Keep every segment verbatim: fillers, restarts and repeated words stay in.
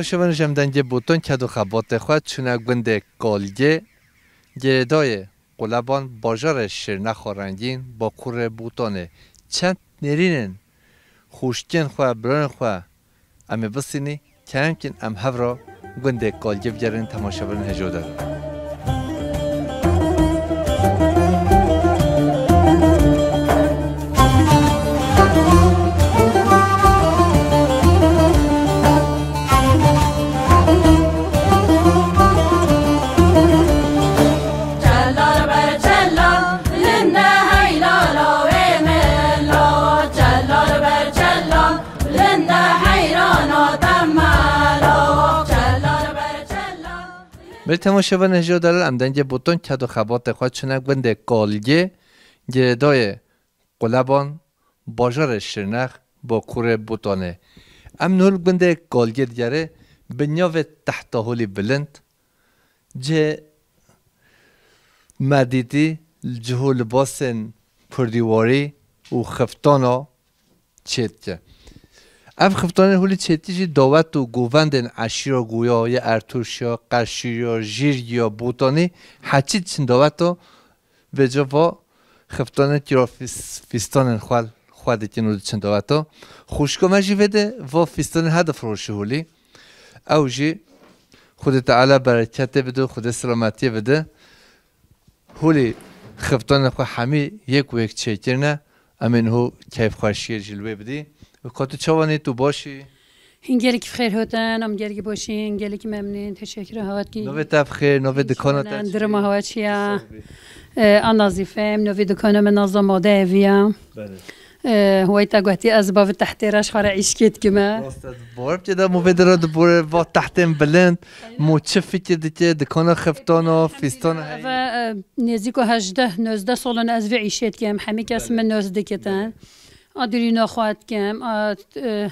Şevan ji em dengê Botan ked û xebatê xwe çûne gundê Kalgê, girêdayê Quleban, bajarê Şirnexa rengîn, bakurê Botanê. Çend nêrînên xwişkên xwe, birayên xwe em ê bisînî, kerem kin em hev re gundê Kalgê bigerin temaşevanên hêja de. Belê temaşevanên hêja delal, em dengê Botan ked û xebatê xwe çûne gundê Kalgê, girêdayê Quleban, bajarê Şirnex, bakurê Botanê. Em niha li gundê Kalgê digerê, binyavê tehta holî bilind, cihê me dîtî, ciho libasên kurdîwarî û xiftana çêdike. Ev xiftanên holî çêdikî jî dawet û govendên eşîra Goya, ya Ertûş ya, Qerşî ya, Jîrgî ya, Botanî, heçî diçin daweta vêca va xiftanên kîra fîs-, fîstanên xwe, xwe dikin û diçin daweta. Xwişka me jî vê de va fîstanên he difiroşî holî. Ew jî Xwedê Teala bereketê bide û Xwedê selametiyê bide. Holî xiftanên xwe hemî yek û yek çêkirine. Em ê niho keyfxweşiyê jî li wê bidî. Ka tu çawan î, tu baş î? Hîn gelekî bi xêr hatin, em gelekî baş in, gelekî memnûn, teşekkür, hawat kî. Navê te bi xêr, navê dikana te çi ye? Dirima hawat çi ye? Sağ ol. E, a Nazîfe, em navê dikana min Nazla Made Eviya. Belê. E, wayta guhtî ez bavê tehtê re ji xwe re îşkê dikime. Rast e, bawer bike da movê de re dibore va tehtên bilind, mo çi fikir dike, dikana xiftana, fîstana heyî? Eve, e, nêzîko hejdeh nozdeh salon ez vê îşê dikim. Hemî kes min noz dikitin. A dirîna xwe dikim, a, e,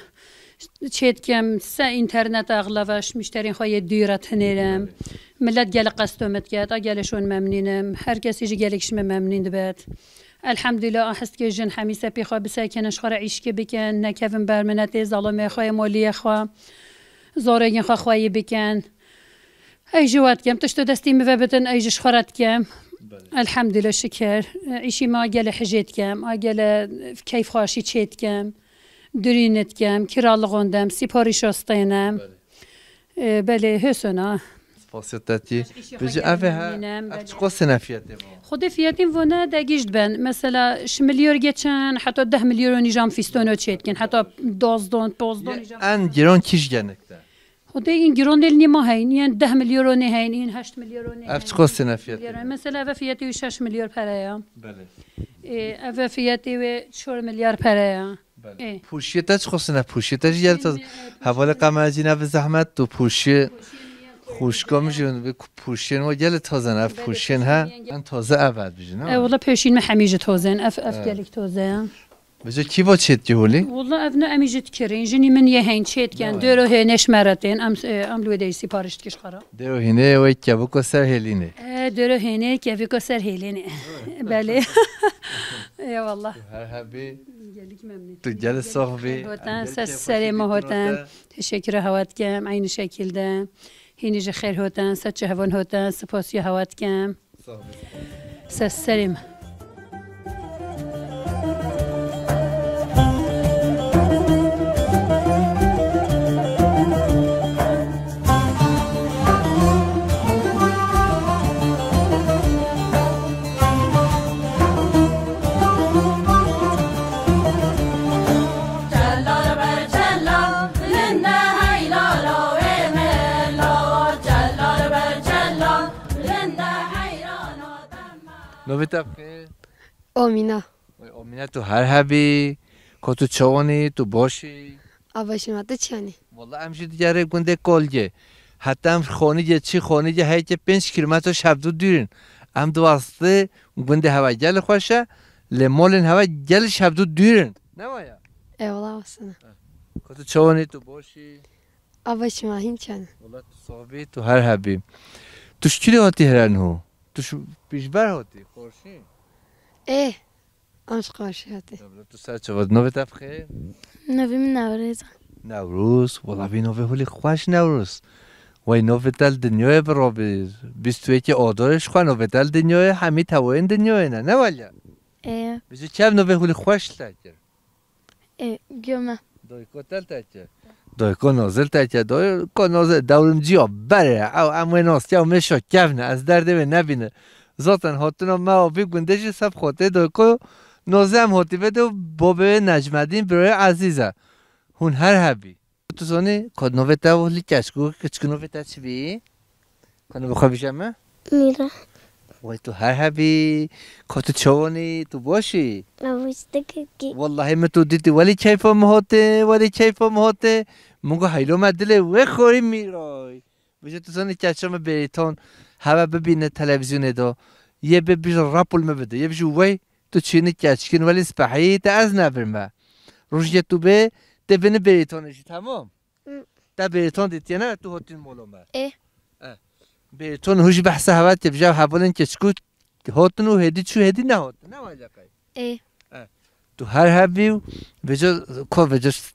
çê dikim, se înternet exleve ji muşterên xwe yê dûr re tinêrim. Belê. Millet gelek qesto min diket, a gelek şon memnînim. Her kesî jî gelek ji min memnîn dibet. Elhamdulillah, a hestke jin hemî sepî xwe bisekinin, ji xwe re îşkê bikin, nekevin ber min, ne tê zalimê xwe, yê moliyê xwe, zorêgin xwe xweyî bikin. Ey ji we dikim, tişt û destî min ve bidin, ey ji xwe re dikim. Belê. Elhamdulillah, şikir. Îşî me a gelê hijê dikim, a gelê keyfxweşî çê dikim. Dirîn dikim, kira lixondem, sîparîşa stênim. Belê. E, belê, hêsona. Spasiya te tî. Bêje, ev ê he, ev çiqas têne fiyetê va? Xwedê fiyetên vana degîş dibin. Mesela, ji milyar geçen, heta deh milyar û nîjam fîstono çêdikin. Heta dozdon, pozdon nîjam. En giran kî ji genik te? Xwedê în giran lê nîma heyn, yên deh milyar û nê heyn, yên heşt milyar û nê heyn. Ev çiqas têne fiyetê? Milyar. Mesela, ev fiyetê wê şeş milyar pere ya. Belê. Ê, ev fiyetê wê çar milyar pere ya. Belê. Ê. Pûşiyê te çiqas têne? Pûşiyê te jî gelê taze. Hevalê qemercî ne bi zehmet tu pûşiyê xwişka min jî bi pûşiyên we gelê taze ne. Ev pûşiyên he. En taze ev e dibêjin, ha? E, wala pêşîn min hemî jî taze in. Ev, ev gelek taze ye. Bêje kî va çêdikî holî? Wala ev ne em jî dikirin. Jinî min yê heyn çêdikin. Dêro hênê ji me re tên. Em, e, em li wê de sîpariş dikin ji xwe re. Dêro hênê wê keviko ser hêlînê. E, dêro hênê keviko ser hêlînê. Belê. Eyvallah. Her hebî. Gelek memnun. Tu gelê sax bî. Hotan, ser serê me hotan. Teşekkür hewa dikim, aynı şekilde. Hînî jî xêr hotan, ser çi hevan hotan, spasiya hewa dikim. Ser serê me. Navê te bi xêr? Omîna. Oy, Omîna, tu her hebî. Ka tu çawan î, tu baş î? A baş î, ma tu çawan î? Wala em jî digerê gundê Kolgê. Heta em xanîgê çî, xanîgê heyke pênc kîlometre ji hevdû dûr in. Em di wastê gundê hewa gelê xweş e, lê malên hewa gelê ji hevdû dûr in. Ne waya? E, wala wastine. Ka tu çawan î, tu baş î? A baş î, ma hîn çawan î? Wala tu sax bî, tu her hebî. Tu ji kîlê hatî here niho? Tu ji pêşber hatî, xorşî? Ê, an ji xorşî hatî. Tablo, tu ser çava. Navê te bi xêr? Navê min Newrêz e. Newroz, wela vî novê hulî xweş Newroz. Wey novê te li dinyayê bi Rabî. Bîst û yekê Adarê ji xwe novê te li dinyayê hemî tewayên dinyayê ne, ne wele? Ê. Bi ji çev novê hulî xweş te kir. Ê, gome. Dayko te te kir. Dayko Nazir te kir. Dayko Nazir dewrimciya berê. Ew em wê nastiya û mêşa kevne. Ez derdê wê nebîne. Zaten hatina me û vî gundê jî seb xotê Dayko Nazir em hatî vê de û babê wê Necmedîn birayê Ezîz e. Hûn her hebî. Tu zanî, ka navê te wili keçik û keçik navê te çi bî? Ka navê xwe bije me? Mîra. Wey tu her hebî, ka tu çawanî, tu baş î? Baş dikekî. Wallahî min tu dîtî, welî keyfa min hatê, welî keyfa min hatê. Min got heylo me dilê wê xorî Mîray. Bije tu zanî keça me Bêrîtan heve bibîne televîzyonê de. Yê bê bije rapol me bide, yê bije wey. Tu çînî keçkin welî spehî te ez nebirme. Rojê tu bê, te bini Bêrîtanê jî, temam? Hı. Te Bêrîtan dîtiye ne, tu hotîn molo me? Ê. E. Bêrîtan hû jî behsa hevat tê, bije hevalên keçikû hotin û hêdî çû hêdî nehotin. Ne wayla qey? Ê. E. Tu her hebî û vêca ko vêca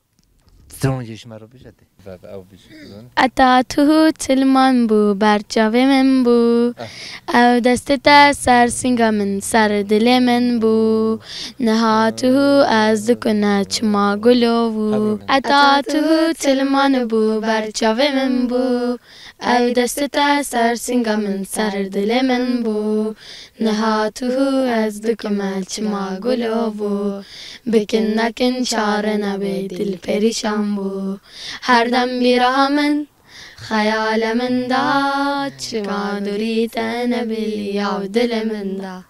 Strongê ji me re bije tê. Ve, ve, ew bije, bizane. Eta tu tilman bû, ber çavê min bû. Ah. Ew destê te ser singa min, ser dilê min bû. Niha tu ez dikune çima gulo bû. Hebû min. Eta tu tilman bû, ber çavê min bû. Ew destê te ser singa min, ser dilê min bû. Niha tu ez dikime çima gulo bû. Bikin nekin çare nebê, dil perîşan bû. Her dem bîra min, xeyale min da, çika durî te nebî, yaw dilê min da.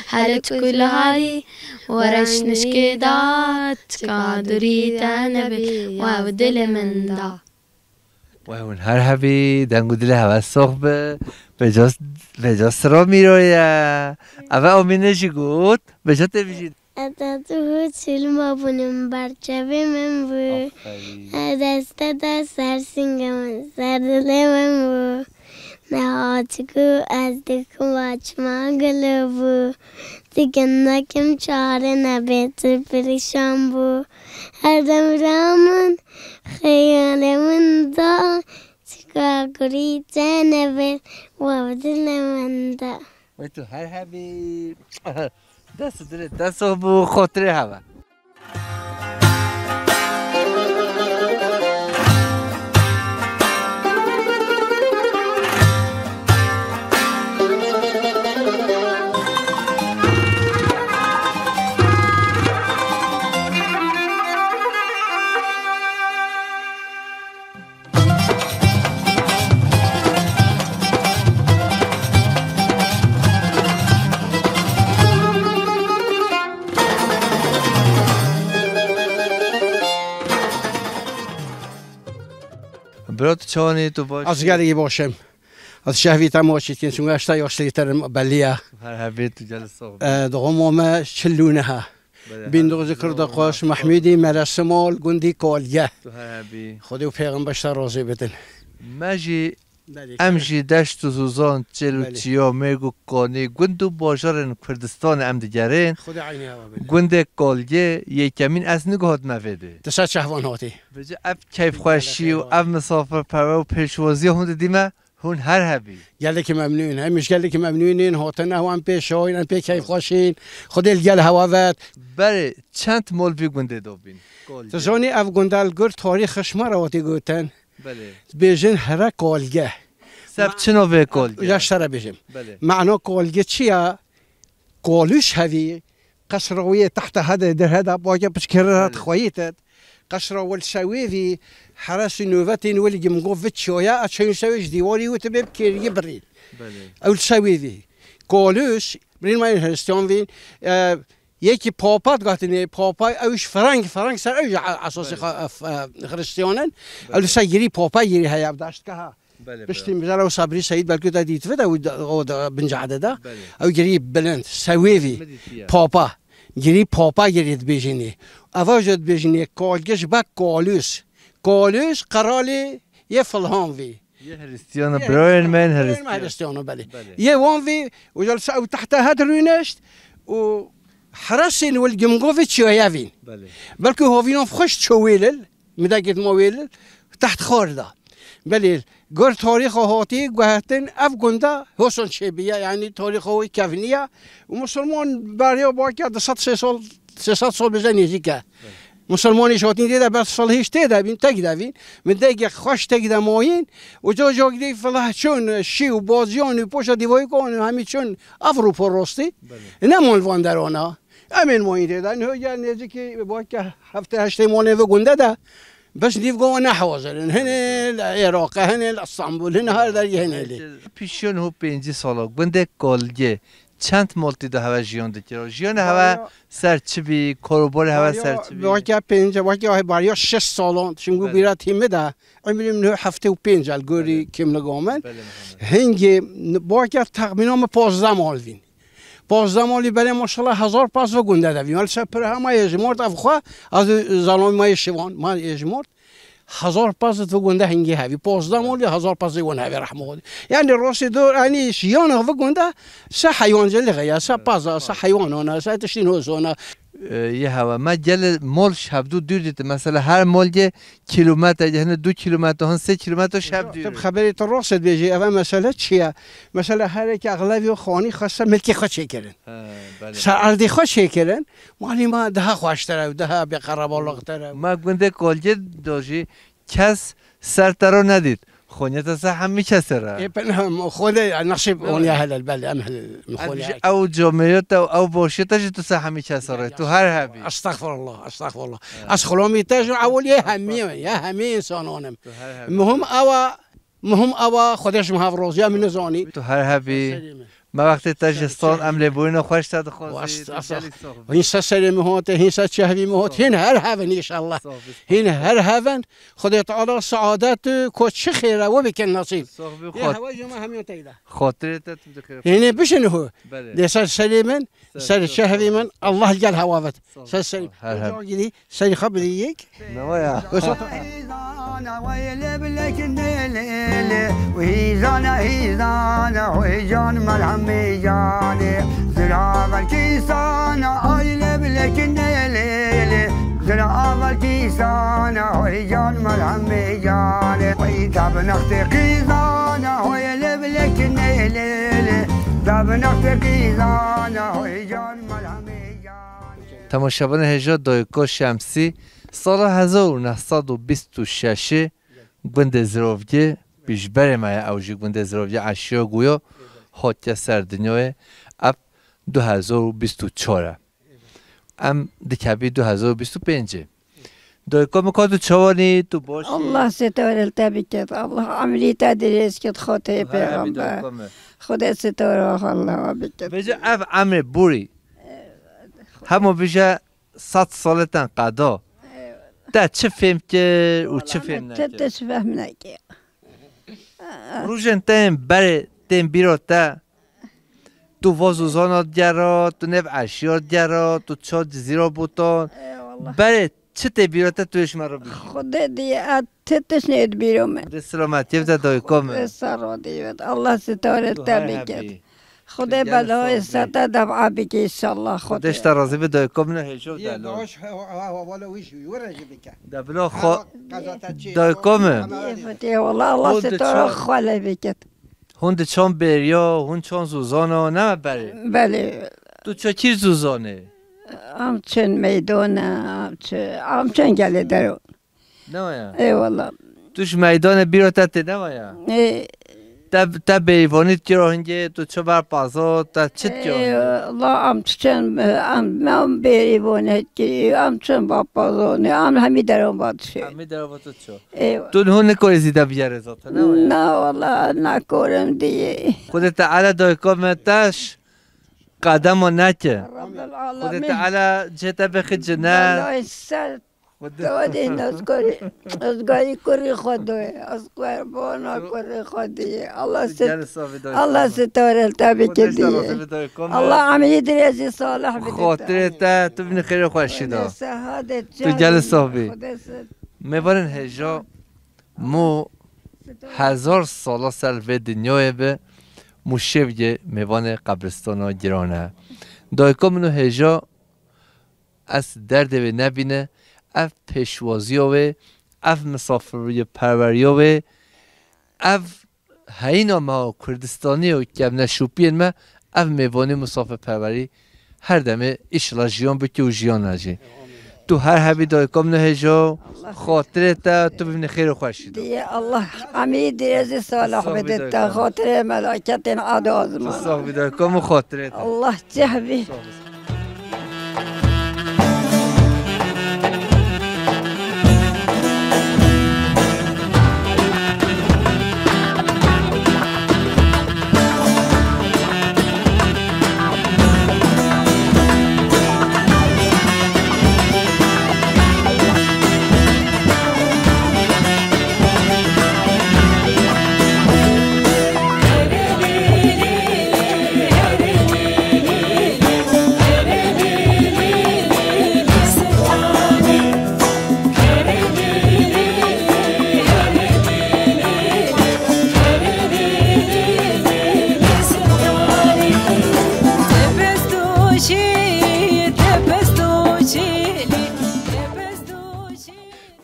Hele tu ku li halî, were ji nişkê da, çika durî te nebî, waw dilê min da. Wey hûn her hebî, deng û dilê hewe sox be. Vêca, vêca sira Mîro ye. Eve Amîne jî got, vêca tê bijî. Eta tu hû çilma bûnim, ber çavê min bû. Aferîn. Ev deste de ser singa min, ser dilê min bû. Niha çiku ez dikim açma gilo bû. Dikin nekim çare nebê, tu perîşan bû. Her dem ra min xeyalê min da, çika kurî te nebê, wav dilê min da. Wey tu her hebî. Dest û dilê te sox bû, xotirê heve. Bira, tu çawanî, tu baş? Ez gelekî baş im. Ez şehvî te maçî dikin, çunga heşta yaşlî te bellî ye. Her hebî, tu gel sox. E, doğum me çil û neh e. Belê, bin dokuz yüz kırk dokuz, Mehmûdî, Mele Simal, gundî Kolge. Tu her hebî. Xwedê û pêxember ji te razî bidin. Me jî, belê, em jî deşt û zozan, çêl û, belê, çiya, mêrg û kanî, gund û bajarên Kurdistanê em digerin. Xwedê eynî hewa bide. Gundê Kolge yekemîn ez nigo hatime vê dê. Ti ser çehvan hatî. Vêca ev keyfxweşî û ev misafirperwer û pêşwaziya hûn didî me. Hûn her hebî. Gelekî memnûn. Em jî gelekî memnûn in. Hatin ew em pê şahîn, em pê keyfxweş in. Xwedê li gel hewa vet. Berê çend mal vî gundê de bîn? Kolge. Tu zanî ev gundê li gur tarîx ji me re hatî gotin. Belê. Dibêjin here Kolge. Seb çi navê Kolge? Ya ji te re bêjim. Belê. Mena Kolge çi ye? Kolûş hevî, qesra wî yê tehta hede, derheda bage piçkere, belê, dixweyî te. Qesra wel sewêvî, heresî nûvetîn wel gimgo vit çoya, a çeyûn sewê ji dîwarî wit bê kêrî birîn. Belê. Ew sewêvî. Kolûş, birîn me Hristiyan vî, e, yekî papa digatinê, papa ew ji Frank, Frank ser ew ji a-, esasî, belê, xwe, e, f-, e, Hristiyan in. Ew, belê, li ser girî papa girî heye, ev daştke ha. Belê, piştî belê. Mizana û Sabrî Seyîd belkî te dîtibe de û de, o de bin cade de. Belê. Ew girî bilind, sewêvî, me dîtiye, papa. Girî papa girî dibêjinî. Eva jî dibêjinî, Kolge ji be Kolûs. Kolûs qeralê yê Filhan vî. Yê Hristiyan, yê birayên me yên Hristiyan. Birayên me Hristiyan, belê. Belê. Yê wan vî, û jal se ew tehte het rûneşt û heresên wil gimgovê çiyaye vîn. Belê. Belkî hovînan xweş çowêlil. Min de git ma wê li teht xar da. Belê, gor tarîxa hatî guhetin, ev gunda hosan çêbiye, yanî tarîxa wê kevniye. Û musulman beriya bake du sed sê sal, sê sed sal bize nêzîk e. Musulmanî ji hatîn tê de, bes sal hêj tê de bîn, tek de bîn. Min degê xweş tek de mayîn. Û ca ca gidî filah çûn, şî û baziyan û poşa dîvayî kan û hemî çûn Ewropa rastî. Neman van derana. Em ên mayîn tê de. Niha gel nêzîkî bake hefte heştê malên vê gunde de. Bes nîv gava ne hazir in. Hinê li Iraqê, hinê li Stenbul, hinê her derê hinê lê. Pişiyon ho pêncî sala gundê Kolgê çend mal tê de heve jiyan dikira? Jiyanê heve ser çi bî? Karobarê heve ser çi bî? Weke pênc, weke ay bariya şeş salan. Şimdi bu bira tîmi de. Emrî min heftê û pênc el gorî kimliga min. Hingê bake texmîna min pazdeh mal vîn. Pazdeh malî berê maşallah hezar pas ve gunde de vîn. Welse pir hema yê ji mort ev xwe, ez û zalamî ma yê şivan, ma yê ji mort. Hezar pas ve gunde hingê hevî. Pazdeh malî hezar pas ve gunde hevî rehma Xwedê. Yani rastî dor, yani şiyana ve gunde se heywancılık ya, se paza, se heywan ona, se tiştîn hozona. Yê hewe me gelê mol ji hevdû dûr dîtin. Mesela her mol yê kilometre, hine du kilometre, hin sê kilometre ji hev dûr. Tabii xeberê te rast dibêjî, eve mesele çi ye? Mesela hereke exlevî xanî xwe ser milkê xwe çêkirin. He, belê. Ser erdê xwe çêkirin, malî me daha xweştir e, daha bêqerebalixtir e. Me gundê Kolgê do jî kes ser te ro nedît. Xoniyeta se hemî kesê re. Ê, ben hem xwe de, ya, nexşê oniya helal, belê, em helal, em xoniya. Ew camêriyeta, ew boşiyeta jî tu se hemî kesê re. Tu her hebî. Estexfirullah, estexfirullah. Evet. Ez xulamî te ji ewil yê hemî, ya hemî insanan im. Tu her hebî. Muhim ewa, muhim ewa Xwedê ji me hev roziya min nizanî. Tu her hebî. Serê min. Me wextê te ji stan em lêborîna xweş te dixwazî. Hîn se serê min hate, hîn se çehvî min hot, hîn her hevin înşallah. Hîn her hevin. Xwedê Teala seadet û ku çi xêr e we bikin nasîb. Yê hewa ji me hemiya teyda. Xatirê te tu dixêr. Hînê bişin hu. Belê. Lê ser serê min, ser çehvî min, Allah gel hewa vet. Ser serê. Her her. Gidî. Serî xwe bidî yek. Newa ya. Hîzana wê lê bilek nê lê lê. Hîzana, hîzana, hoy can, melhemê canê. Zira belkî sana ay lê bilek nê lê lê. Zira belkî sana hoy can, melhemê canê. Hoy tabnextê qîzana, hoy lê bilek nê lê lê. Tabnextê qîzana, hoy can, melhemê canê. Temaşevanê hêja Dayika Şemsî, sala hezar û neh sed û bîst û şeşê gundê Zirovgê, pêşberê me ye, ew jî gundê Zirovgê eşiya Guya hatiye ser dinyayê, ev du hezar û bîst û çar e. Em dikevî du hezar û bîst û pêncê. Dayika min, ka tu çawan î, tu baş î? Allah sitorê li te biket, Allah emrî te dirêz ket, xatirê pêxember. Xwedê sitora Allah biket. Vêca ev emrê borî. Hema vêca sed salê te qeda. Te çi fêm kir û çi fêm nekir? Te, te çi fehm nekir? Rojên te yên berê tên bîra te. Tu va zozana digera, tu nêv eşiya digera, tu ça Cizîra botan. Eyvallah. Berê çi tê bîra te tu yê ji me re bigî? Xwedê diye, a ti tişt nêt bîro me. Xwedê selametiyê bide dayika me. Xwedê serra diye bide. Allah sitarê te biket. Xwedê belayê ser te defa bike inşallah. Xwedê ji te razî be dayika min, hêja û delal. De bila xwe dayika min. Xwedê wala Allah sitara xwe lê biket. Hûn diçan bêriya, hûn çan zûzana, ne me berê? Belê. Tu çi kî zûzanê? Am çin meydana, am çi, am çin gelê dero. Ne waya? Eyvallah. Tu ji meydanê bîra te tê, ne waya? Ê. Te, te bêrîvanî dikira hingê, tu çi ber pazo, te çi dikira hingê? Ê, la am çin, am, am bêrîvanî dikirî, am çin ber pazonê, am hemî deron ber dişê. Hemî deron ber tu ço. Ê. Tu niho nikorî zîde biyerê zaten, ne waya? Na, wala, nakorim diye. Xwedê Teala dayika me te ji qedema neke. Rabbil Xwedê alemin. Teala cê te bixî cine. Belay ser Xwedê. Te dê nazkarî, nazkarî kurî Xwedê. Ez qurbana kurî Xwedê. Allah sit-, Allah sitarel te bike diye. Allah emrî dirêzî salih bide. Xatirê te, tu binî xêrê xweşî de. Tu gelî sohbî. Mêvanên hêja, mo hezar sala ser vê dinyayê be, mo şevgê mêvanê qebristana giran e. Dayika min û hêja, ez derdê wê nebîne, ev pêşwaziya wê Ev misafirperweriya wê, ev heyîna me ya Kurdistanî û kevneşopiyên me, ev mêvanî misafirperwerî her demê îşila jiyan bike û jiyana jî. Tu her hebî dayika min hêja, xatirê te, tu bibînî xêr û xweşî de. Diye Allah emî dirêzî salih bide te, xatirê melaketên ed û azman. Sax bî dayika min, xatirê te. Allah cehbî.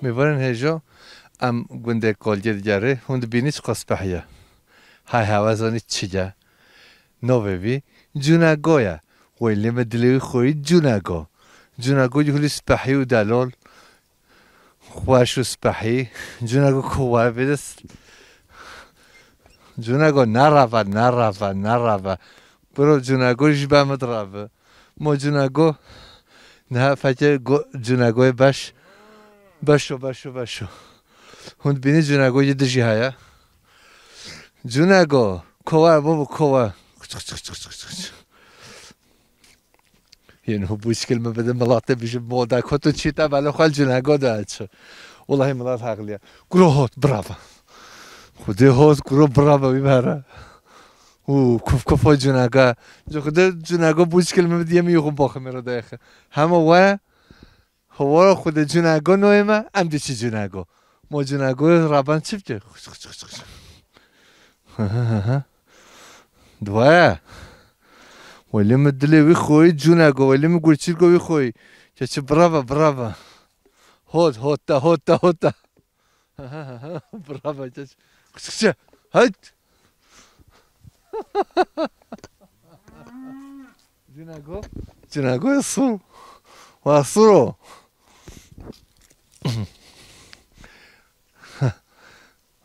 Mêvanên hêja, em gundê Kolgê digerê, hûn dibînî çiqas spehî ye. Hay hewezanî çi ye? Navê vî Cunego ye. Wey lê me dilê wî xweyî Cunego. Cunego jî hûlî spehî û delal. Xweş û spehî. Cunego ku we vê de s-, Cunego nereve, nereve, nereve. Biro Cunego ji be min direve. Mo Cunego. Niha fekê go-, Cunegoyê beş. Beşo, beşo, beşo. Hûn dibînî Cunegoyê dijî heye. Cunego. Kowa, babo, kowa. Kıç, kıç, kıç, kıç, kıç, kıç. Yên hû bûçkil min bide milatê bijî moda kotu çî te belo xwe Cunego de çi. Welahi milat heqliye. Kuro hot, bravo. Xwedê hot, kuro bravo, wî bere. Û kuf kufa Cunego. Ji Xwedê Cunego bûçkil min bide yemî xwe boximê re dayexe. Hema we Howara Xwedê Cunego noyê me, em dê çi Cunego. Mo Cunego raban çi bike? Xıç, xıç, xıç, xıç. Hı hı hı hı. Dwaye. Welî mi dilê wî xoyî Cunego, welî mi gurçîrgo wî xoyî. Keçi brava, brava. Hot, hot da, hot da, hot da. Bravo, geç. Kıçkıçı. Hayt. Cunego. Cunego su. Wa suro.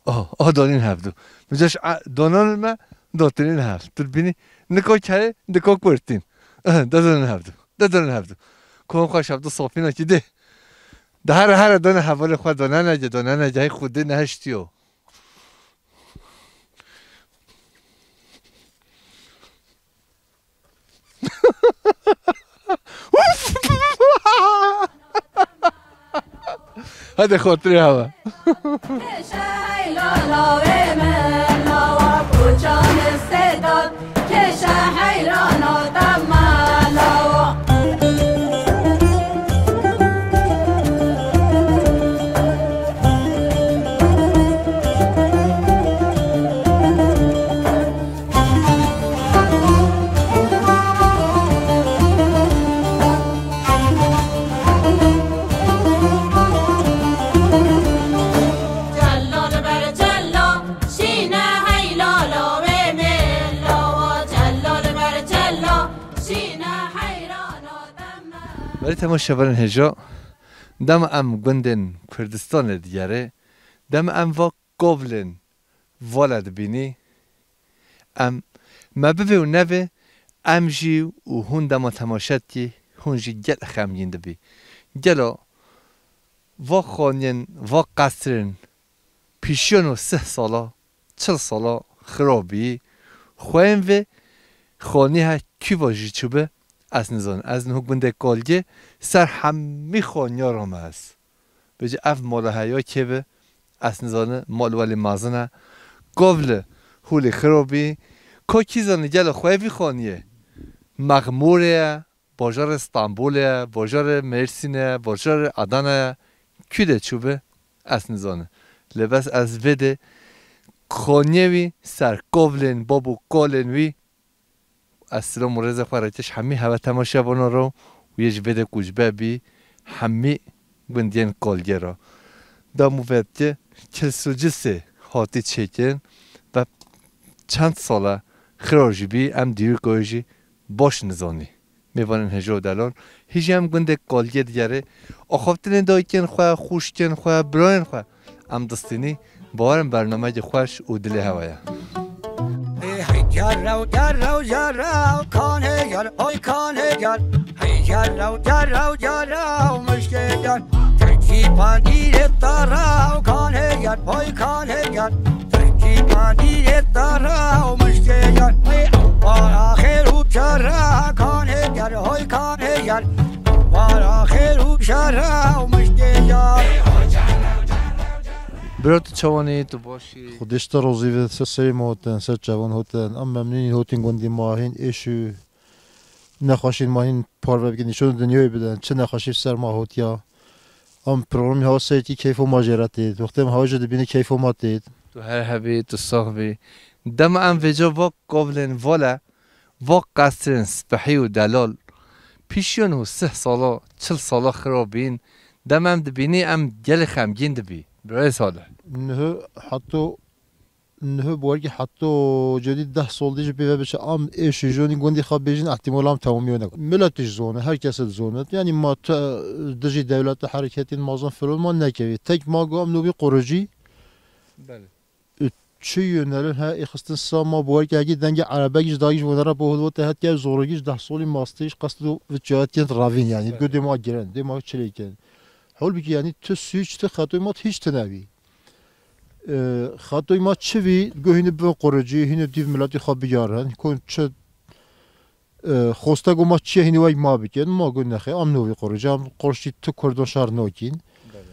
Oh, oh, donin hevdu. Müceş a, donan me, dotinin hev. Turbini, niko kere, niko kurtin. Eh, donin hevdu. Donin hevdu. Kon xweş hevdu sofina ki de. De here here dane hevalê xwe danene ce, danene ce, hey Xwedê nehiştiyo. Hadi xotirê hava. Belê temaşevanên hêja, dema em gundên Kurdistanê digerê, dema em va kovlên vala dibînî, em, me bivê û nevê, em jî û hûn dema temaşe dikî, hûn jî gelek xemgîn dibî. Gelo va xaniyên, va qesrên pîşiyan û sih sala, çil sala xirabî, xweyên vê xanî he kî va jî çûbi, ez nizanim. Ez niho gundê Kolgê ser hemî xaniya rame ez. Bêje ev mala heya kê bi, ez nizanim, mal welê mezin e. Kovli hûlê xirabî, ko kî zanî gelo xweyê vî xaniyê Mexmûrê ye, bajarê Stenbolê ye, bajarê Mêrsînê ye, bajarê Adanê ye, kû de çûbi, ez nizanim. Lê bes ez vê de xaniyê wî ser kovlên bab û kalên wî, ez silam û rêzê xwe rêkê ji hemî heve temaşevana re û yê ji vê de kûçbe bî hemî gundiyên Kolgê re. Dam û vebke kilsucusê hatî çêkin ve çend sala xiro jî bî, em dîrokê jî baş nizanî. Mêvanên hêja û delal, hîjî em gundê Kalgê digerê, axaftinên dayikên xwe, xwişkên xwe, birayên xwe em distînî. Bawerim bernameyekî xweş û dilê hewa ye. Hey, hey, gerrew, gerrew, gerrew, kanê ger, oy kanê ger. Hey, gerrew, gerrew, gerrew, mişkê ger. Tengî pandîrê te rew, kanê ger, oy kanê ger. Tengî pandîrê te rew, mişkê ger. Hey, ew para xêr û kere, kanê ger, oy kanê ger. Ew para xêr û kere, mişkê ger. Bira, tu çawanî, tu başî? Xwedê ji te razî be, ser serê me hatin, ser çavan hatin. Em memnûn in, hotîn gundî ma, hîn êş û nexweşîn ma hîn parve bikin, nîşan dinyayê bidin, çi nexweşî ser ma hotiya. Em programê hewa serkî keyfa ma jê re têt. Wextê em hewa jê dibîne keyfa ma têt. Tu her hebî, tu sax bî. Dema em vêca va kavlên vale, va qesrên spehî û delal, pîşiyan û sih sala, çil sala xira bîn, dema em dibînî em gelê xemgîn dibî. Birayê Salih. Niho heto Niho bi werkî heto cedî deh sol dî jî pê ve biçe am ê şijonî gundî xwe bêjin, ihtimal am temamî ne. Miletî ji zone, her kesê dizone. Yanî ma tu dijî dewlete hereketên mazin filan ma nekevî. Tek ma go em nobî qoricî. Belê. Çi yönelin he êxistin sa ma bi werkî hekî dengê erebekî ji dagî ji vonera bo hilwete het ke zorogî ji deh solî mastî ji qest do viçayet yên ravîn yanî. Belê. Go dê ma girin, dê ma çilêkin. Holbikî yanî tu sûc, tu xetoy ma hîç tine bî. E, xetoy ma çi bî, go hînî bibin qoricî, hînî dîv miletî xwe bigerin. Kon çi, e, xostego ma çi ye hînî wey ma bikin, ma go nexê, am novî qoricî, am qoricî tu Kurdan şer nakîn. Belê.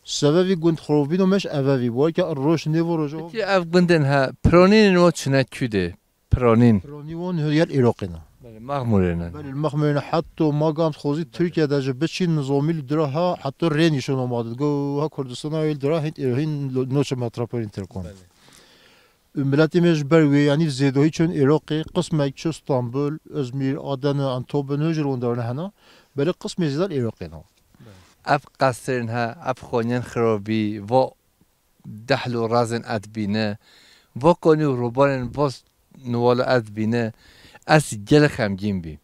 Sebevî gund xirobîno me ji evevî bû, weke roj nêvo rojo. Peki ev gundên he, piranînên we çine kû de? Piranîn. Piranî wan her yer Iraqê ne. Belê, Mexmûrê ne. Belê, Mexmûrê ne. Heta ma gan xozî Belê. Tirkiye de ji biçî nizamî li dira ha, heta rê nîşan ma did. Go ha Kurdistana wê li dira hîn, hîn noçe metropolîn Tirkan. Belê. Û miletê me ji ber wê, yanî zêdohî çûn Iraqê, qismek çû Stenbul, Izmîr, Adene, Antobin, hujir wan dewrne hena. Belê qismê zêde Iraqê ne. Belê. Ev qesrên he, ev xaniyên xirabî, va dehl û razên ez dibîne, va kanî û robarên va s-, niwala ez dibîne, ez gelek xemgîn bî.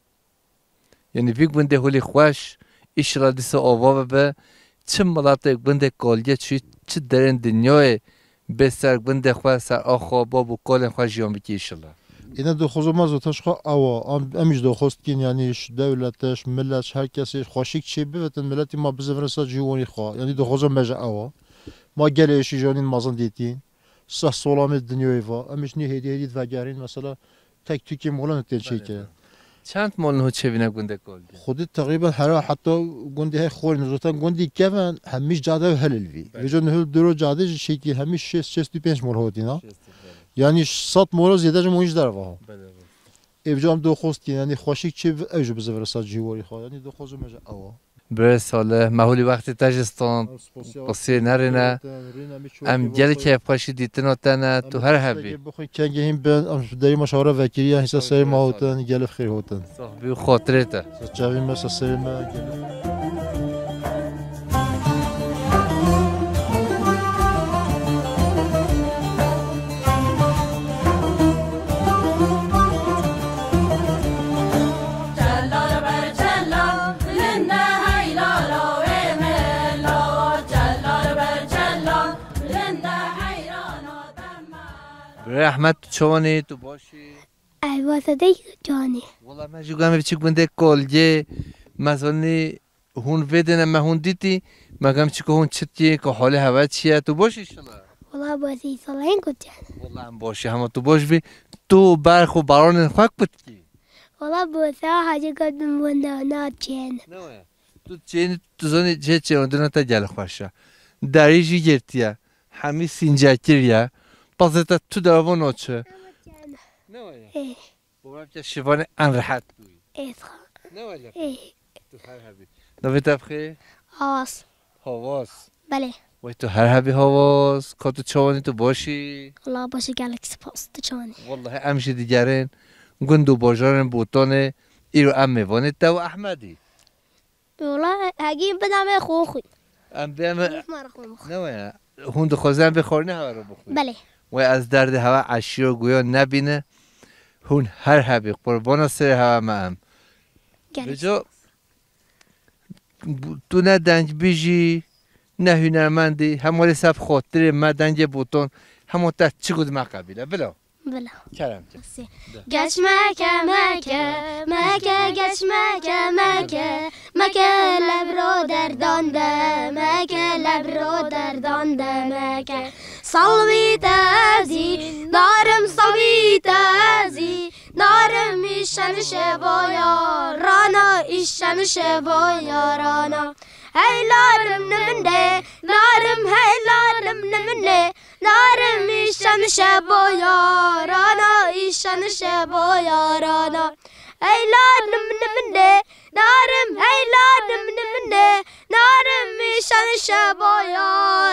Yanî vî gundê holî xweş, îşila dîsa ava bibe, çi miletê gundê Kalgê çi, çi derên dinyayê bê ser gundê xwe, ser axa, bab û kalên xwe jiyan bikî îşila. Îne doxoza me zota ji xwe ew a. Em, em jî doxoz dikin, yanî ji dewlete, ji milet, ji her kesê xweşik çê bivetin, miletî ma bizivirin ser cihwanî xwe. Yanî doxoza me jî ew a. Ma gelê êşîjanîn mezin dîtîn. Seh sola me dinyayê va. Em jî nî hêdî hêdî vegerîn. Mesela tek tûkê molan tên Belê, çêkirin. belê. Çend mol niho çêbîne gundê Kalgê? Xwedî teqrîben hera heta gundê hey xorîn zotan gundî kevin hemî cade hililvî. Belê. Vêca niho duro cade jî çêkî hemî şêst, şêst û pênc mol hotîna. Şêst, belê. Yanî sed mol zêde ji monî ji derve ha. Belê, belê. Êvca em doxoz dikin, yanî xweşik çê ew jî bizivire ser cîwarî xwe. Yanî doxoz me jî ew a. Birê Salih, me holî wextê te jî stand. Ew spasiya. Qasiyê nerêne. Em gelê keyfxweşî dîtina te ne, tu her hebî. Bixwin kengê hîn bin, em derî me şara vekiriya, hîsa serê me hotin, gelê xêr hotin. Sax bî û xatirê te. Ser çavî me, ser serê me, gelê. Çelal ber çelal, linde heylala wê mela. Çelal ber çelal, linde heyrana dema. Birê Ehmed, tu çawanî, tu başî? Eywa sedey canî. Wala me jî gam biçik gundê Kolgê, me zanî hûn vê dêne me hûn dîtî, me gam çiko hûn çi dikî, ku halê hewe çi ye, tu baş îşila? Wala baş îşila, hîn ku çi ye? Wala em baş î, hema tu baş bî, tu berx û baranên xwe ku dikî? Wala baş e, hacî got min wenda naçên. Ne waya? Tu çên, tu zanî cihê çêrandina te gelek xweş e. Derî jî girtiye, hemî sînce kiriye, pezê te tu derva naçe. Ama çen. Ne waya? Eh. Bo vevke şivanê en rehet bûyî. Êsxa. Ne wele? Ê. Tu her hebî. Navê te bi xêr? Havas. Havas. Belê. Wey tu her hebî Havas. Ka tu çawanî, tu başî? Wala başî, gelek spas, tu çawanî? Walahi em jî digerin gund û bajarên Botanê, îro em mêvanê te û Ehmedî. Wala hegî bidemê xwe xwî. Em bê me Mara xwe bixwe. Ne waya. Hûn dixwazin em bê xwarinê hewa re bixwin. Belê. Wê ez derdê hewa eşîro guyo nebîne. Hûn her hebî qurbana serê hewa me em. Gelek Vêca, bu- tu ne dengbî jî, ne hunermendî, hema lê sef xotirê me dengê boton, hema te çi got me qebîle. Bila. Bila. Kerem ke. Sê. De. Geç meke, meke, meke, geç meke, meke, meke, lebro derdan de, meke, lebro derdan de, meke. Salvî tezî, narim salvî tezî, narim îşen şevoya rana, îşen şevoya rana. Hey larim niminde, narim hey larim niminde, narim îşen şevoya rana, îşen şevoya rana. Hey larim niminde, narim hey larim niminde, narim îşen şevoya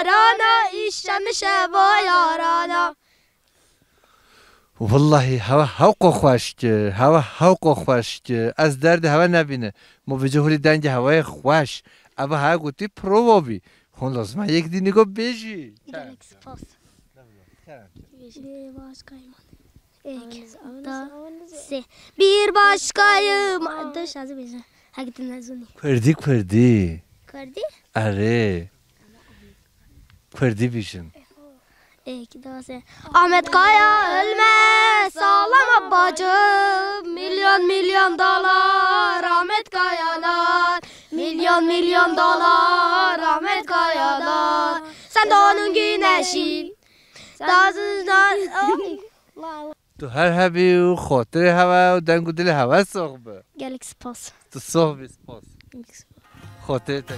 rana, îşen şevoya rana. Wellahî hewa hewqo xweş ki, hewa hewqo xweş ki. Ez derdê hewa nebîne. Mo vêca hûrî dengê hewayê xweş. Eva hewa gotî prova bî. Hûn lazim e yek dî nîgo bêjî. Gelek spas. Bê başkayım. Ek, da, se. Bir başkayım. Da şazı bêjin. Hek din nezûnî. Kurdî, kurdî. Kurdî? Erê. Kurdî bêjin. Ê, iki, daha sen. Ahmet Kaya ölme, sağlam bacım. Milyon, milyon dolar Ahmet Kaya'dan. Milyon, milyon dolar Ahmet Kaya'dan. Sen de onun güneşin. Dazından. Tu her hebî û xotirê hewa û deng û dilê hewa sox bi. Gelek spas. Tu sox bî, spas. Gelek spas. Xotirê te.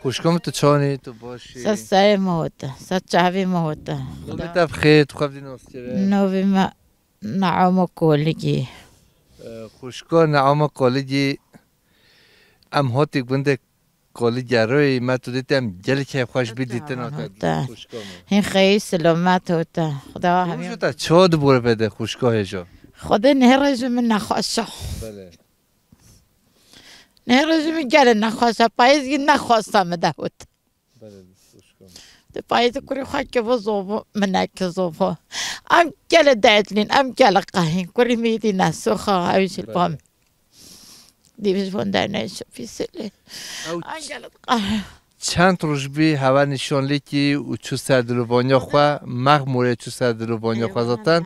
Xwişka min, tu çawan î, tu baş î? Ser serê min hate, ser çavê min hate. Navê te bi xêr, tu xwe bi dî nas keve? Navê me Naoma Koligî. Xwişka Naoma Koligî, em hatî gundê Koligî royê me tu dîtî, em gelek keyfxweş bî dîtina te, xwişka min. Hîn xeyî silamet hate. Xuda hemî. Xwişka te çawa dibore pê de, xwişka hêja? Xwedê nêrê ji min nexweş e. Belê. Nêrê ji min gelê nexweş e, payîz yî nexwesta min de hate. Belê, xwişka min. Di payîzê kurê xwe keve zobo, min neke zobo. Em gelê derdlîn, em gelê qehîn. Kurê min yî dî nesoxa, ew jî li ba min. Dî ji van derneyê şopî silê. Ew An gelê qehîn. Çend roj bî hewa nîşan lêkî û çû ser dilovaniya xwe, mexmûrê çû ser dilovaniya xwe zaten.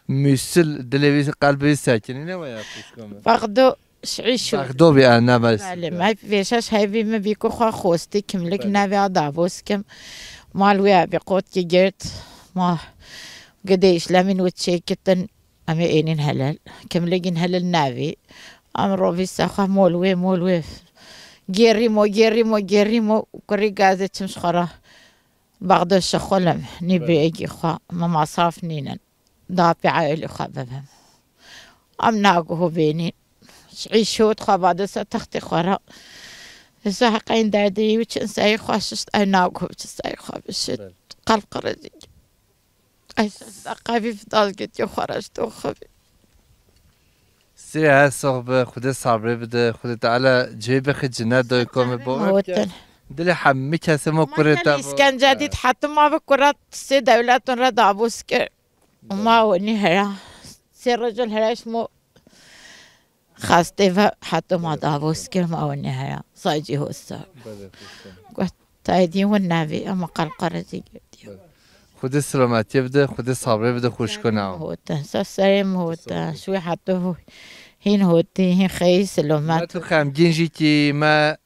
Mûsil dilê wî, qelbê wî sekinî, ne waya xwişka min? Bexdo Şîî şû. Bexdo bî, e, ne, belê. Belê, me vêşeş hevî min bî ku xwe xwestî kimlik Belê. Nevê a davos kim. Mal wê bî qotkî girt. Ma gidê îşlemîn wê çêkitin. Em ê ênîn helel. Kimligîn helel nevî. Em rovî se xwe mol wê, mol wê. Gêrîmo, gêrîmo, gêrîmo. Kurî gazê çim ji xwe re. Bexdo şixulim. Nî Belê. Bêgî xwe. Me masraf nînin. Da pê ailê xwe bibim. Em naguho bênî. Şîî şot xwe bade ser textê xwe re. Hêza heqeyên derdê wî çi insayê xwe şişt, ew naguho çi insayê xwe bişit. Belê. Qelb qirêjî. Ay, qevî daz getiyo xwe re ji to xwe bî. Sirê her sox bi, Xwedê sabrê bide, Xwedê Teala cihê bixî cinet doy komê bo. Dilê hemî kesê mo kurê te bo. Îskence dît hetim ma bi kura sê dewletin re davos kir. Û ma wenî heya. Sê rojin heya ji mo xastê ve heto ma davos kir, ma wenî heya. Say cî hosta. Belê, hosta. Got, tayê dî win nevî, ama qelqerê zî girdiye. Belê. Xwedê selametiyê bide, Xwedê sabrê bide, xwişko nao. Hote, ser serê min hote. Şwê heto hîn hotî, hîn xeyî selamet. Me tu xemgîn jî kî, me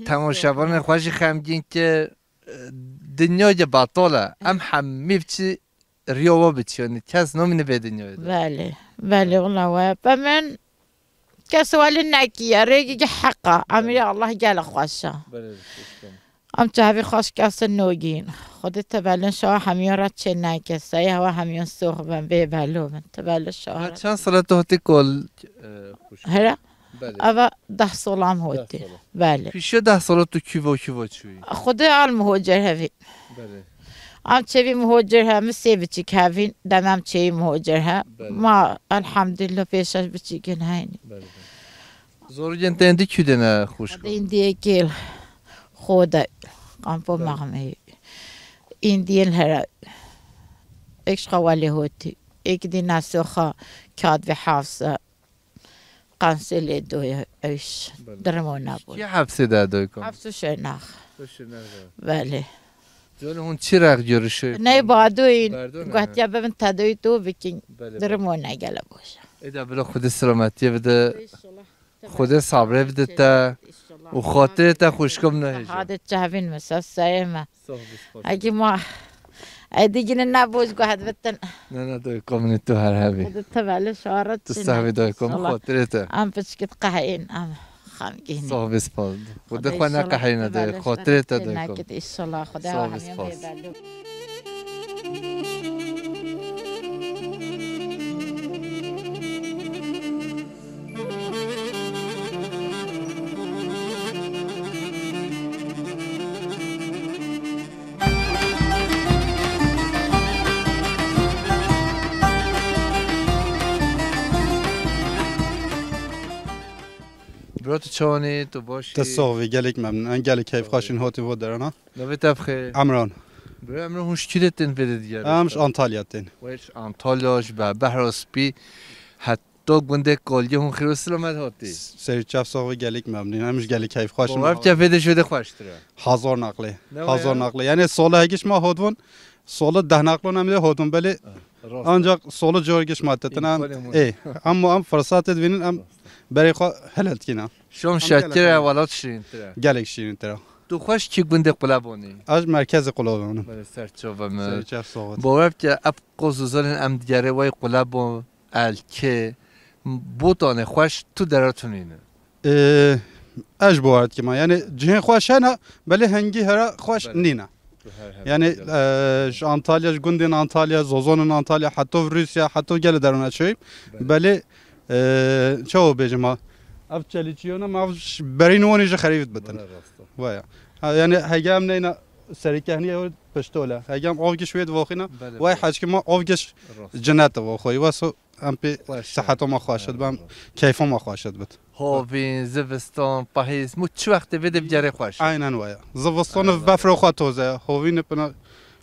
temaşevanê xwe jî xemgîn kir. Dinya ye betal e. Em hemî bi çi riya we biçî, yanî kes namîne vê dinyayê de. Belê, belê, wela we. Be min Kes welî nekiye, rêgî heqa. Emirê Allah gelek xweş e. Belê, xweş e. Em çavî xweş kesin nogîn. Xwedê tevelin şawa hemiyan re çê neke. Seyê hewa hemiyan sox bin, bê belo bin. Tevelin şawa Ha, re. Çend sala tu hatî kol, e, xwişk? Here? Belê. Eva deh solam Deh hotî. Sala. Belê. Pîşe deh sala tu kîvo kîvo çûyî? Xwedê al muhocir hevî. Belê. Em çêvî muhocir he, min sê biçîk hevîn, demem çêyî muhocir he. Belê. Ma elhamdülillah pêşeş biçîkin heynî. Belê. Zorgên tên di kü dene xwişk? Hadi indiye gel. Xode. Kampo Belê. Mexmeyî. Indiye here. Ek şqa wali hoti. Ek di nasoxa kağıt ve hafsa. Kanser lê doye eş. Belê. Dirimo nabû. Kî hepsê de doy kom? Hepsû Şirnax. Tu Şirnax de. Belê. Canê hûn çi rex görüşü? Ney badoyîn. Berdone. Gotiya bibin tedoyî to bikin. Belê, belê. Dirimo ne gele boş. Êda bila Xwedê selametiyê bide. İnşallah. Xwedê sabrê bide te. İnşallah. Û xatirê te xwişkim nehêje. Hadi çavîn me, ses seyê me. Soh bî, spas. Egi ma, edi gine ne boz guhed bitin. Ne, ne, doy komini tu her hebî. Hadi tevelin şarat. Tu sehvî doy kom, xatirê te. Em piçkit qehên, em xemgîn. Soh bî, spas. Xwedê xwe ne qeheyne doy, xatirê te doy kom. Nekit, inşallah, Xwedê Soh bî, hemiyan spas. Bê bello. Bro, tu çawanî, tu başî? Te sox vî, gelek memnun. En gelek keyf xweşin hotî vo derana. Navê te bixê? Emran. Bro, Emran, hûn ji kî de tên vê de digerin? Em ji Antalya tên. Wê ji Antalya, ji Be-, Behra Spî, heta gundê Kalgê hûn xêr û silamet hatî. Serî çav sox vî, gelek memnun. Em ji gelek keyf xweşin. Bawer bike vê de ji vê de xweştir e. Hazor naqlê. Ne Hazor waya? Naqlê. Yani sola hegiş ma hodvun, sola deh naqlon em de hodvun belê. Rast e. Ancak sola cor giş ma tetin em. İmkanê hûn. Ê, em em fırsat edvinin em Rast e. Berê xwe helal dikine. Şom Em şekir e, gelek welat şirîntir e. Gelek şirîntir e. Tu xweş kî gundê Qulebonî? Ez merkezê Qulebonî. Belê, ser çava me. Serî çav soxit. Bawer bike ev qozuzalên em digerê wey Qulebon, Elkê, Botanê xweş tu dera tunîne. Ee, ez ji bo erdkî ma. Yani cihên xweş hene, belê hengî hera xweş Belê. Nîne. Tu her her Yani, güzel. Ee, ji Antalya, ji gundên Antalya, zozonên Antalya, heto Rûsya, heto gelê derûna çeyî. Belê. Belê, ee, çawa bêjim ha? Ev çelîçiyona ma ev ş-, berîn wanî ji xerîvit bitin. Belê, rast e. Vaya. Ha, yani hege em neyna serîkehniye wê piştole. Hege em av giş wê divoxîna, Belê, way belê. Heçkî ma av giş Rast. Cinet divoxoyî. Weso em pê Xweş e. Seheta ma xweş Ha, bim, rast. Keyfa ma xweş bit. Hovîn, zivistan, pahîz, mû çi wextê vê de bigerê xweş. Aynen waya. Zivistan Eyvallah. Befro xwe toze ya. Hovîn pina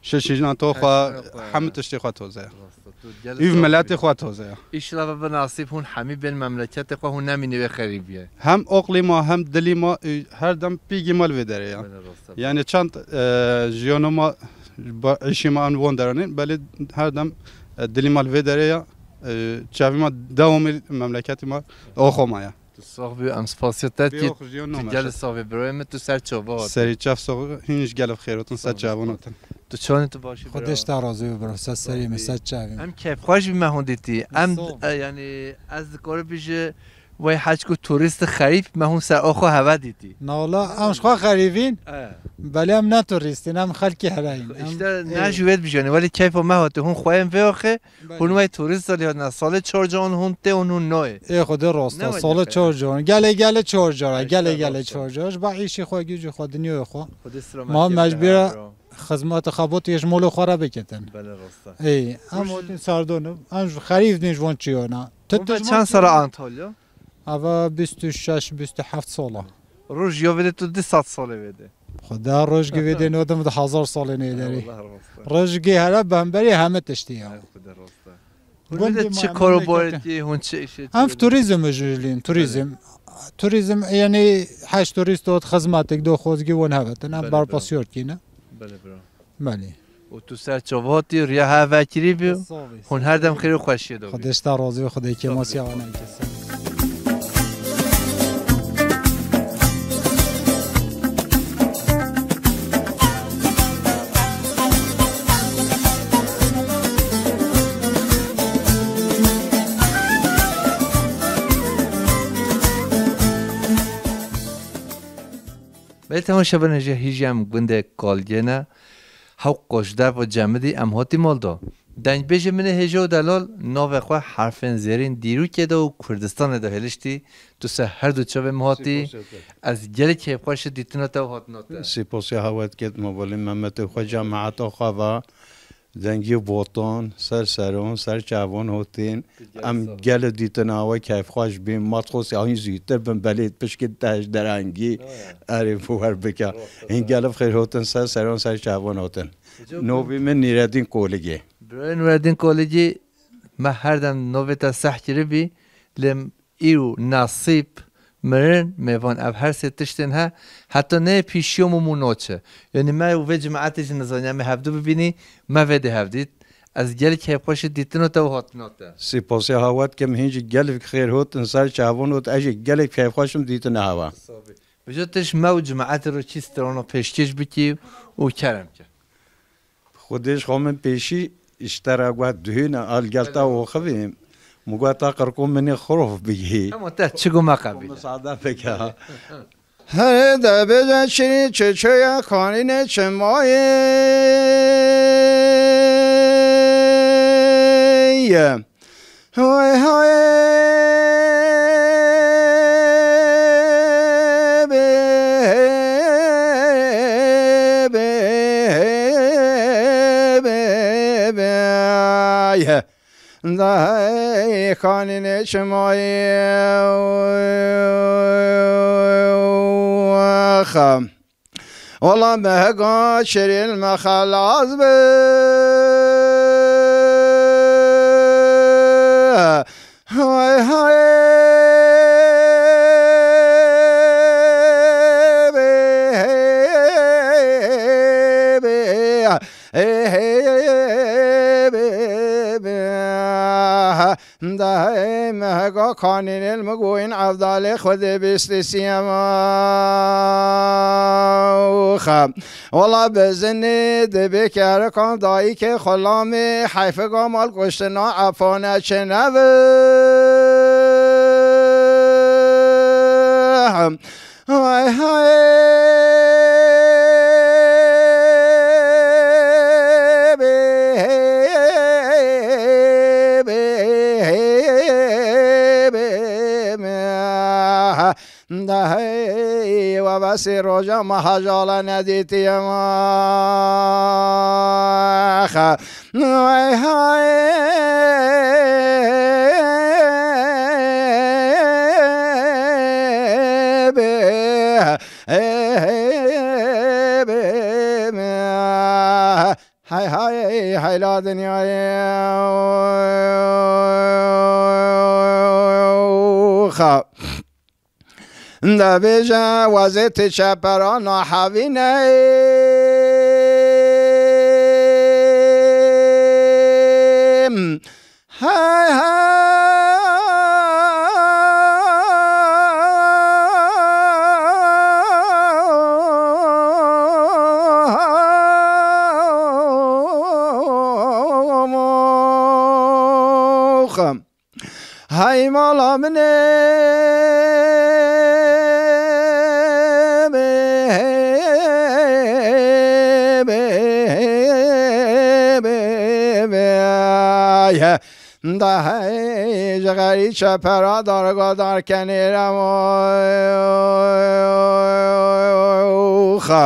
şeşîjna to xwe, Her şey xwe. Hemû tiştê xwe toze ya. Rast e, tu gelê Îv sağ miletê bî. Xwe toze ya. Îşla ve bi nasîb hûn hemî bên memleketê xwe hûn nemînî wê xerîbiyê. Hem oqlî ma, hem dilî ma, û her dem pîgî ma li vê derê ya. Belê, rast e. Yani çend, e, jiyano ma, ba-, îşî ma em li wan deranên, belê her dem, e, dilî ma li vê derê ya, e, çavî ma dewamê memleketê ma, oxo ma ya. Tu sax bî, em spasiya te dikî. Bê oxo jiyan Tu name gel şer. Sax bî, birayê min, tu ser çava hatî. Serî çav sax, hîn ji gel xêrotin, ser Sax bî, çavin spas. Hatin. Tu çawanî, tu başî, Xwedê bira? Ji te razî be, bira. Ser serî min, Sax bî. Ser çavî min. Em keyfxweş bî me hûn dîtî. Em, Sax ol. E, yanî ez dikarim bîjim, wey heçku turîst xerîb me hûn ser oxo heve dîtî. Na wala, em ji xwe xerîbîn. E. Belê em ne turîstîn, em xelkî hereyîn. Em, Îşte ê. Ne ji wê dibijîne, welî keyfa me hatî hûn xweyên vê oxê. Belê. Hûn wey turîst zilî hatina, salê çar caran hûn tê û hûn nayê. Ê Xwedê rast e, Ne salê wele çar caran. Gelê gelê çar cara, Ay, gelê gelê rast e. Çar cara. Ji ba îşê xwe, gücê xwe, dinyayê xwe. Xwedê Ma silametiyê mecbûr bide, e bro. Xizmeta xebotê ji molê xwe re bikitin. Belê rast e. Ê, em Roj- hatin serdon, em ji xerîb din ji van çiyana. Tu Hûn tu ve ji çend van sala çiyana? Antalya? Ava bîst û şeş, bîst û heft sala. Roj ya vê de tu du sed salê vê de. Xweda rojgê vê dê nodim de hezar salê nê derê. Allah razı olsun. Rojgê here bemberî heme tiştî ya. Ay, Xweda razı olsun. Gundê Hûn de çi ma karo memleketê. Baretî, hûn çi işê Em çi turizm mijilîn, turizm. Belê. Turizm, yani heş turîst ot xizmetik do xozgî won hevetin. Em Belê, bro. Berpasiyot kîne. Belê, bro. Belê. Û tu ser çavatî riya hev vekirî bî. Sağ ol. Hûn her dem xêr û xweşiyê de bî. Xwedê ji te razî be, Xwedê kêmasiya wan nekir ser. Belê temaşevanên hêja, hîja em gundê Kalgê ne. Hew qoşdev û cemidî em hatî mal da. Dengbêjê min ê hêja û delal navê xwe herfên zêrîn dîrokê de û Kurdistanê de hêliştî. Tu ser her du çavê min hatî. Spas, spas. Ez gelek keyfxweş dîtina te û hatina te. Spas ya hawet ket, mavalî Mehmetê xwe, cemaeta xwe va. Dengî botan, ser seran, ser çavan hotên. Em gelek dîtin awe keyfxweş bîn. Mat xwest ya hîn zûtir bin, belê pişkî te ji derengî. Erê, bi wer bike. Hîn gelek xêr hotin, ser seran, ser çavan hotin. Novî min Nîredîn Koligê. Birayê Nûreddîn Koligî, me her dem novê te seh kiribî, lê îro nasîb, mirin, mêvan, ev her sê tiştên he, heta neyê pîşiya min û naçe. Yanî me û vê cimaetê jî nizaniye me hevdu bibînî, me vê dê hev dît. Ez gelek keyfxweş dîtina te û hatina te. Sipasê hawet kim, hîn jî gelek xêr hot, in ser çavon hot, ez jî gelek keyfxweş im dîtina hewa. Bi jî tişt me û cimaetê re çi strana pêşkêş bikî û kerem ke. Xwedê ji xwe min pêşî ji te re got, duhîne, al gel te oxivîm. Min got, te qirko min ê xirof bigihî. Hema te çi got me qebîle. Misade bike. Here de bêje çirî çi çi ye, kanînê çi mayê ye. Hay hay be, be, be, be, ay. Da hey kanine çimayê. Wala mehga şirîn me xelas be. Hay hay be, be, be, be, be. Dehê mehga kanînên mi goyîn evdalê Xwedê bîstî siyema. Oxa. Wala bizinê dibê kerikan dayikê xulamê heyfiga mal kuştina efane çineve. Hay hay. Be, be, be, be, da hey, we besî roja me hejale nedîtiye me. Hay hay. Be, hey, hey, be, me. Hay hay, heyla dinyayê. Xa. Dibêje wezê ti çepera nahevîne. Hey hey. Hey mala min ê, be, be, be, be, ay. Da hey ji xerî çepera darga dar kenê re. Oxa.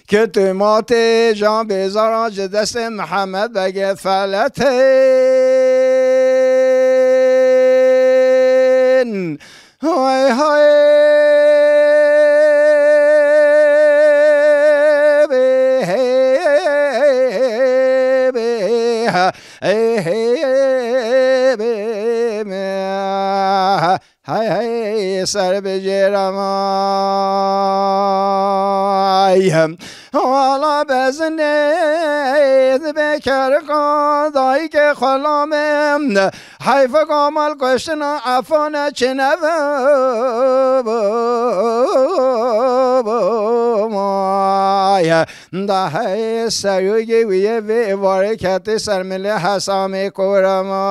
Ke tu matê jan bêzaran ji destê Mihemed Begê feletên. Hay hay. Be, be, be, be, be, be, be. Hey hey, ser bi cêra me. Wala bezinê dibe kerka dayikê xulamê. Heyfika mal kuştina efane çineve. Da hey serûgê wî yê vê êvarê ketî ser milê Hesamê Korema.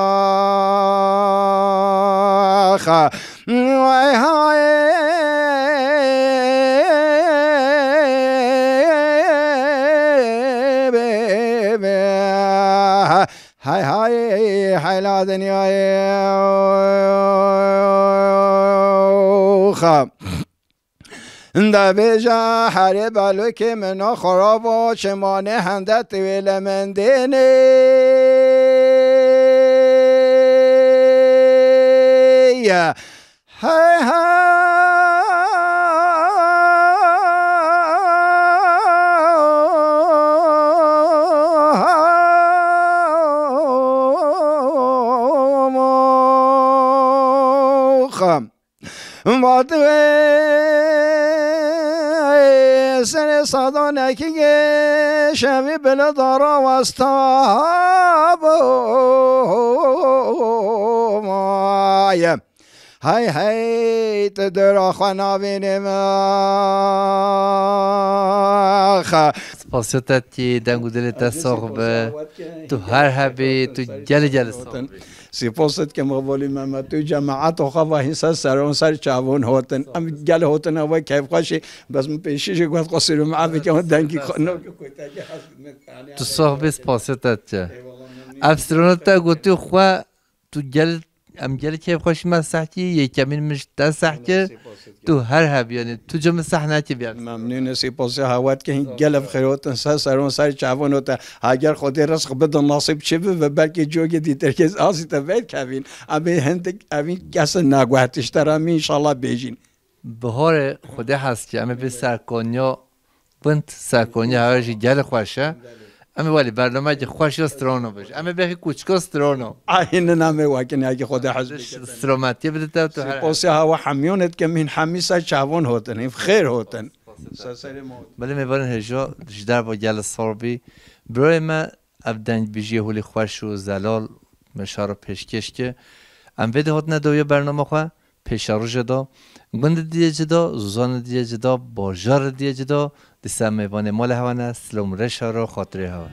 Xa. Way hay. Dinyayê xwe. Dibêje herê belokê min a xerab o, çimanê hende tu wê li min dênê ye. Hey, hey. Vat wê serê sadanekî şevî bila dara westa bû. Hay hey, tu dora xwe navînî min. Spasiya te tî, deng û dilê te sax be. Tu her hebî, tu gelî gelî sax bî. Spas dikim hevalî Mehmet, tu cemaeta xwe ve hîn ser seran ser çavan hatin. Em gel hatine we keyfxweşî, bes min pêşî jî got qasîr û meaf bikim, dengî xwe nake koteke hez min. Tu sax bî, spasiya te tî. Eyvallah, memnun. Ev strana te gotî xwe, tu gel, em gelî keyfxweşî me seh kî, yekemîn min ji te seh kir. Tu her hebî, yanî tu cem seh nekî bî. Memnûn, spasê hawet ke hîn gelek xêr hatin, ser seran ser çavan hatin. Heger Xwedê rizq bidin, nasîb çi bibe, belkî cihokê dîtirkê asî te veyt kevîn. Em ê hindik evîn kesin naguhetiş te re mî înşallah bêjîn. Biharê Xwedê hez kî, em ê bê serkaniya Gund serkoniya hewa jî gelek xweş e. Em ê welî bernameyekî xweş ya strano bêje. Em ê bêxî kûçika strano. Aynen em ê wekin yekî Xwedê hez bike. Selametiyê bide te tu her. Sipasî hewa hemiyonê dikim, hîn hemî ser çavan hotin, hîn xêr hotin. Ser serê me hotin. Belê mêvanên hêja ji derva gelê sar bî. Birayê me ev dengbêjiyê holî xweş û zelal me şaro pêşkêş kir. Em vê de hatine dawiya bernama xwe. Pêşerojê de gundê diyê cida, zozanê diyê cida, bajarê diyê cida, dîsa mêvanê malê hewa ne, silav û rêşa ro xatirê hewa.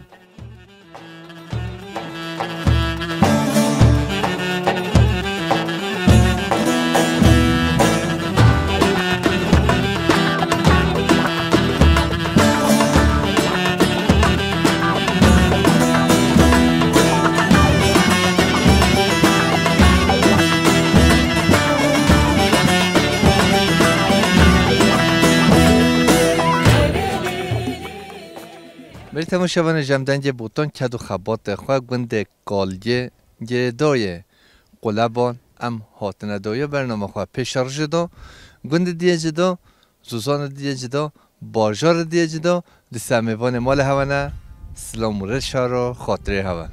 Belê temaşevanê, ji em dengê botan ked û xebatê xwe gundê Kalgê, Girêdayê, Quleban, em hatine dawiya bernama xwe. Pêşerojê de gundê diyê cida, zozanê diyê cida, bajarê diyê cida, dîsa mêvanê malê hewa ne, silav û rêşa ro xatirê hewa.